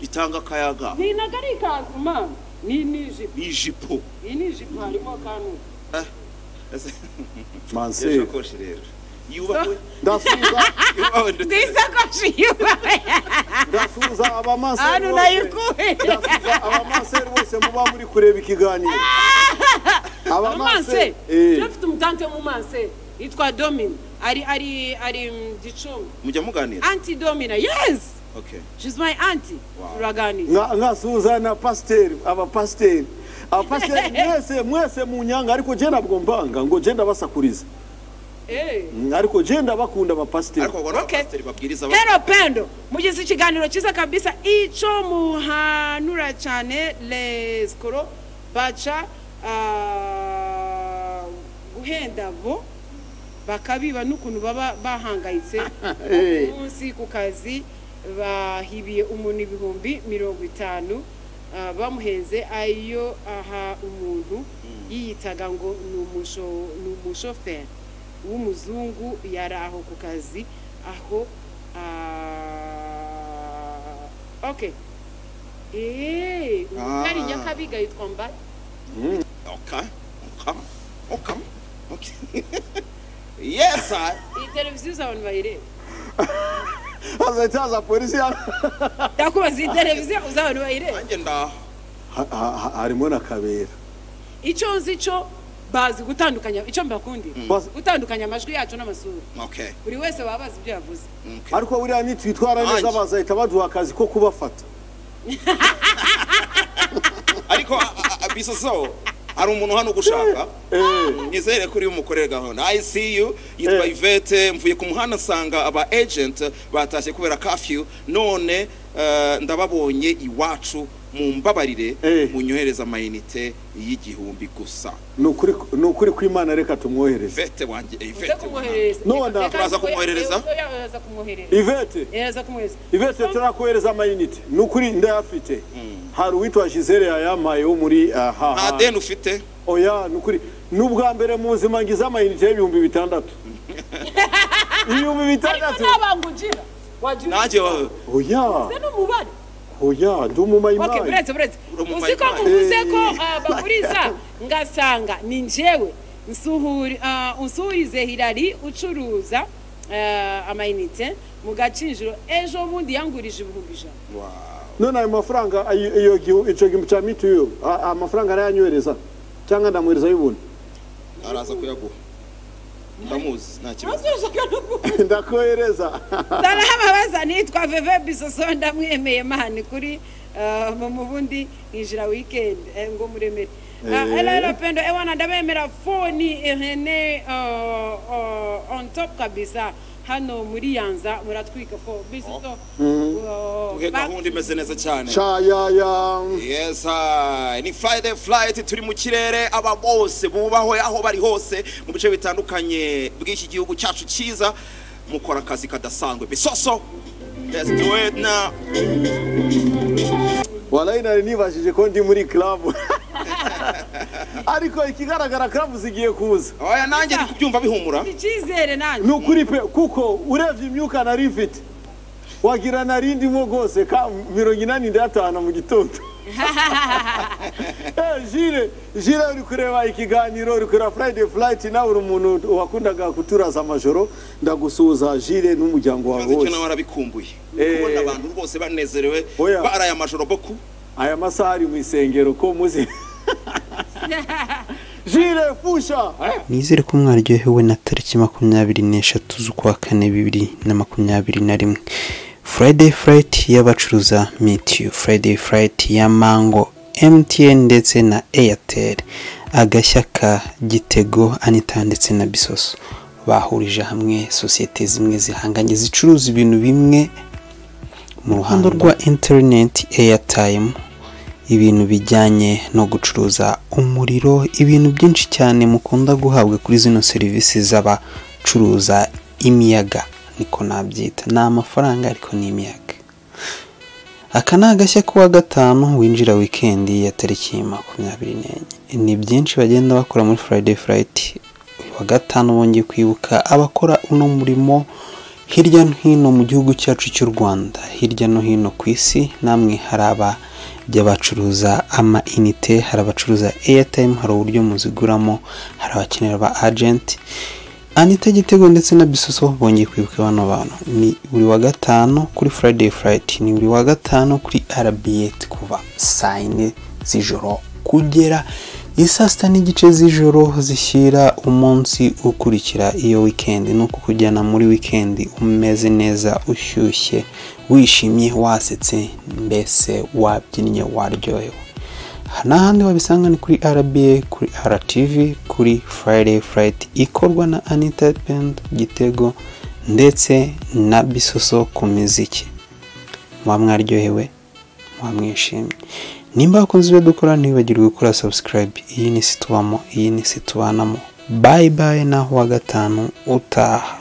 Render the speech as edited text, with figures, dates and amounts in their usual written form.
Itanga akayaga. Ni ntago ari ikanzu mama, ni ijipo. Ni ijipo. Iyi ni ijipo harimo akantu. Manseri. Isakoshi rero yubahwe. Ndasuhuza. Yubahwe ndetse. Isakoshi yubahwe. Ndasuhuza abamanseri Ahantu bose. nayikuye. Ndasuhuza abamanseri bose muba muri kureba ikiganiro. Amanseri. Eh. Mfite umutante w'umumanseri yitwa Domina, ari Gicumbi. Mujya muganira? Auntie Domina, yes. Okay. She's my auntie. Wow. Turaganira. Nkasuhuza na pasiteri, abapasiteri. Abapasiteri mwese mwese munyanga, ariko je ntabwo mbanga ngo je ndabasakuriza. Eh. Ariko je ndabakunda abapasiteri. Ariko ubwo n'abapasiteri babwiriza abantu. Hero Pendo, mugize ikiganiro cyiza kabisa, ico muhanura cyane les koro baca guhenda bo bakabiba n'ukuntu baba bahangayitse umunsi ku kazi, bahibiye umuntu 50,000, bamuhenze ayo aha umuntu yiyitaga ngo ni umushoferi w'umuzungu, yari aho ku kazi aho. Okay. Kari Nyakabiga yitwa Mbaye. Okay. Okay. Okay. Okay. Yes, I. Iyi televiziyo abantu bayireba. Hazahita haza polisi hano. Ndakubaza, iyi televiziyo abantu bayireba. Nanjye ndaha. Harimo na Kabera. Icyo nzi cyo bazi gutandukanya, icyo mbakundira. Gutandukanya amajwi yacu n'amasura. Okay. Buri wese baba bazi ibyo yavuze. Okay. Ariko buriya nitwitwara neza Nanjye. bazahita baduha akazi ko kubafata. Ariko Bisoso, hari umuntu hano ugushaka. Nizere kuri umukorera gahunda. I see you. Yitwa Yvette, mvuye ku muhanda nsanga aba agent batashye kubera curfew, none ndababonye iwacu, mumbabarire munyohereza amayinite y'1000 gusa. Ni ukuri kw'Imana, reka tumwohereze. Yvette wanjye, Uze Yvette. kumwoherereza. None turaza kumwoherereza? Oya, kumwoherereza. Yvette. Iraza kumwohereza. Yvette, turakohereza amayinite. Ni ukuri ndayafite. Hari uwitwa Gisele yayampaye wo muri aha. Nta deni ufite? Oya, ni ukuri. Ni ubwa mbere mu buzima ngize amayinite y'6000. 6000. Ariko nta banga ugira. Wagira Nanjye wawe. Oya. Se n'umubare. Oya, ndi umumayimayi. Okay, buretse buretse. Uri Uzi ko umumayimayi. muvuze ko baguriza ngasanga ni njyewe unsuhurize Hilary ucuruza amayinite mu gacinjiro, ejo bundi yangurije 100,000. Wow. None ayo mafaranga iyo ico gihumbi ca mituyu, amafaranga arayanyohereza cyangwa ndamwohereza y'ubuntu? Araza kuyaguha. Ndamuzi nta kibazo. Ntuzashaka no kuvuga. Ndakohereza. Salama baza, nitwa Veve Bisoso, ndamwemeye mani kuri mu bundi nkinjira weekend, ngo muremere. Hello Pendo, ewana ndabemera foni Irene on top kabisa hano muri Yanza muratwika fo Bisoso. Duhe gahunda imeze neza cyane. Shayaya. Yes, ni Friday Flight, turi mu kirere, aba bose bubaho aho bari hose mu bice bitandukanye bw'iki gihugu cyacu cyiza, mukora akazi kadasanzwe. Bisoso, let's do it now. Walayi nari nibajije ko ndi muri club. Ariko ikigaragara club zigiye kuza. Oya, nanjye ndi kubyumva bihumura. Icyizere nanjye. Ni ukuri pe, kuko urebye imyuka nari mfite wagira nari ndimo rwose ka 85 mu gitondo. Jire, Jire, uri kureba ikiganiro, uri kureba Friday Flight, nawe uri umuntu wakundaga kuturaza amajoro, ndagusuhuza Jire n'umuryango wawe Ikibazo cyo wose. nawe warabikumbuye. Kubona abantu rwose banezerewe Oya. baraye amajoro boku. Aya masaha ari mu isengero ko muzi. Jire fusha. Nizere ko mwaryohewe na tariki 23 z'ukwa kane 2021. Friday Flight y'abacuruza mitiyu, Friday Flight ya Mango, MTN ndetse na Airtel, agashya ka Gitego, Anita ndetse na Bisoso bahurije hamwe sosiyete zimwe zihanganye zicuruza ibintu bimwe mu ruhando rwa internet, airtime, ibintu bijyanye no gucuruza umuriro, ibintu byinshi cyane mukunda guhabwa kuri zino serivisi z'abacuruza imiyaga, niko nabyita, ni amafaranga ariko ni imiyaga. Aka ni agashya kuwa gatanu winjira weekend ya tariki 24. Ni byinshi bagenda bakora muri Friday Flight. Uyu wa gatanu bongeye kwibuka abakora uno murimo Hirya no hino mu gihugu cyacu cy'u Rwanda, hirya no hino ku isi, namwe hari abajya bacuruza ama inite, hari abacuruza airtime, hari uburyo muziguramo, hari abakenera ba agent. Anita Gitego ndetse na Bisoso bongeye kwibuka bano bantu. Ni buri wa gatanu kuri Friday Flight, ni buri wa gatanu kuri RBA kuva saa yine z'ijoro kugera isaa sita n'igice z'ijoro zishyira umunsi ukurikira iyo weekend. Ni uko kujyana muri weekend umeze neza, ushyushye, wishimye, wasetse, mbese wabyinnye, waryohewe. N'ahandi wabisanga ni kuri RBA, kuri RTV, kuri Friday Flight ikorwa na Anita Pendo Gitego ndetse na Bisoso ku miziki. Muba mwaryohewe, muba mwishimye. Nimba wakunze ibyo dukora, ntiwibagirwe gukora subscribe. Iyi ni isi tubamo, iyi ni isi tubanamo. Bye bye, naho wa gatanu utaha.